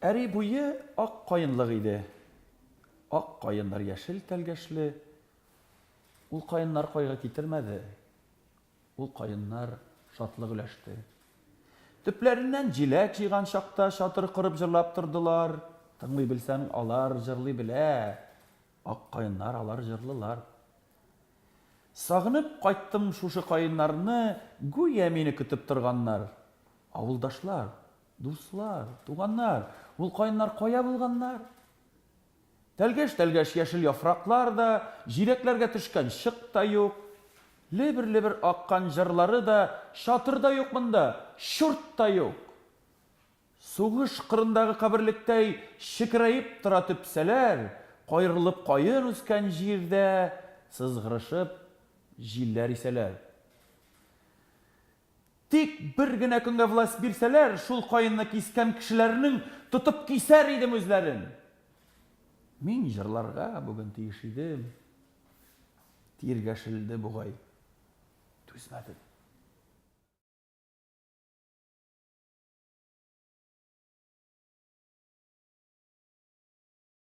Әри буе ак каенлык иде. Ак каеннар яшел тәлгәшле. Ул каеннар кайгы китермәде. Ул каеннар шатлык өләште. Төпләреннән җиләк җыйган чакта чатыр корып җырлап тордылар. Тыңлый белсәң, алар җырлый белә. Ак каеннар алар җырлылар. Сагынып кайттым шушы каеннарны, гүя мине көтеп торганнар. Авылдашлар, Дуслар, туганнар, ул каеннар кая булганнар? Тәлгәш-тәлгәш яшел яфраклар да, җиләкләргә төшкән чык та юк. Лебер-лебер аккан җырлары да, чатыр да юк монда, чурт та юк. Сугыш кырындагы каберлектәй чекерәеп тора төпсәләр, каерылып каен үскән җирдә сызгырышып җилләр исәләр. Тик бер генә көнгә власть бирсәләр, шул каенны кискән кешеләрнең тотып кисәр идем үзләрен. Мин җырларга бүген тиеш идем. Тиргәшелде бугай. Түзмәдем.